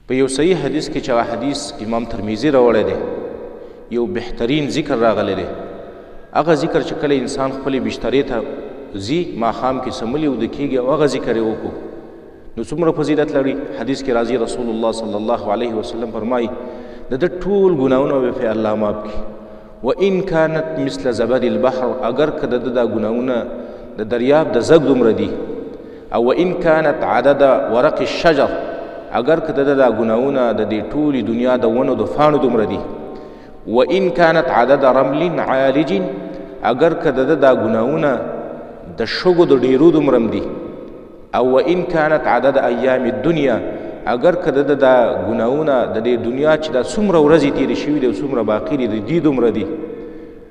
په یو صحیح حدیث کې چې هغه حدیث امام ترمذي راوړی دی، یو بهترین ذکر راغلی دی. هغه ذکر چې کله انسان خپلې بسترې ته ځي، ماښام کې څملي اوده کېږي او هغه ذکر یې وکړو، نو څومره فضیلت لري. حدیث کې راځي رسول الله صلی الله علیه وسلم فرمایي د ده ټول ګناهونه به پرې الله معاف کړي، وان کانت مثل زبد البحر، اگر که د ده دا ګناهونه د دریاب د زګ دومره دي، او وان کانت عدد ورق الشجر، اگر که د ده دا ګناهونه د دې ټولې دنیا د ونو د فاڼو دومره دي، وان کانت عدد رمل عالج، اگر که د ده دا ګناهونه د شګو د ډېرو دومره هم دي، او وان کانت عدد ایام الدنیا، اگر که د ده دا ګناهونه د دې دنیا چې دا څومره ورځې تېرې شوي دي او څومره باقي دي د دې دومره دي.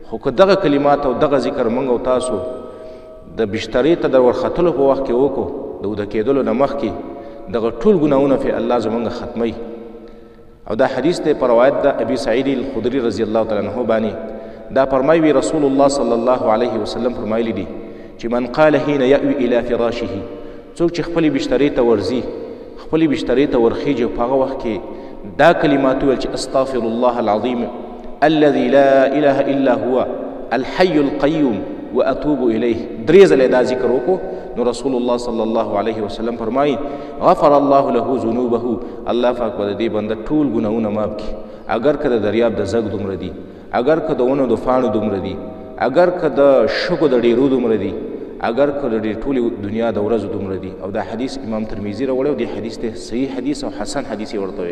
خو که دغه کلمات او دغه ذکر موږ او تاسو د بسترې ته د ورختلو په وخت کې وکړو، د اوده کېدلو نه مخکې، دغه ټول ګناهونه فی الله زموږ ختموي. او دا حدیث دی په روایت د ابي سعید الخدري رضی الله تعالی عنه باندې، دا فرمایي وي رسول الله صلی الله علیه وسلم فرمایلی دي چې من قال حين یأوي الی فراشه، څوک چې خپلې بسترې ته ورځي، خپلې بسترې ته ورخیږي، په هغه وخت کې دا کلمات وویل چې استغفر الله العظیم الذي لا اله الا هو الحي القيوم واتوب الیه، درې ځله دا ذکر وکړو، نو رسول الله صلی الله علیه وسلم فرمایي غفر الله له ذنوبه، الله پاک به د دې بنده ټول ګناهونه معاف کړي، اگر که د دریاب د زګ دومره دي، اگر که د ونو د فاڼو دومره دي، اگر که د شګو د ډېرو دومره دي، اگر که د دې ټولې دنیا د ورځو دومره دي. او دا حدیث امام ترمذي راوړی او دې حدیث ته صحیح حدیث او حسن حدیث یې ورته ویلی.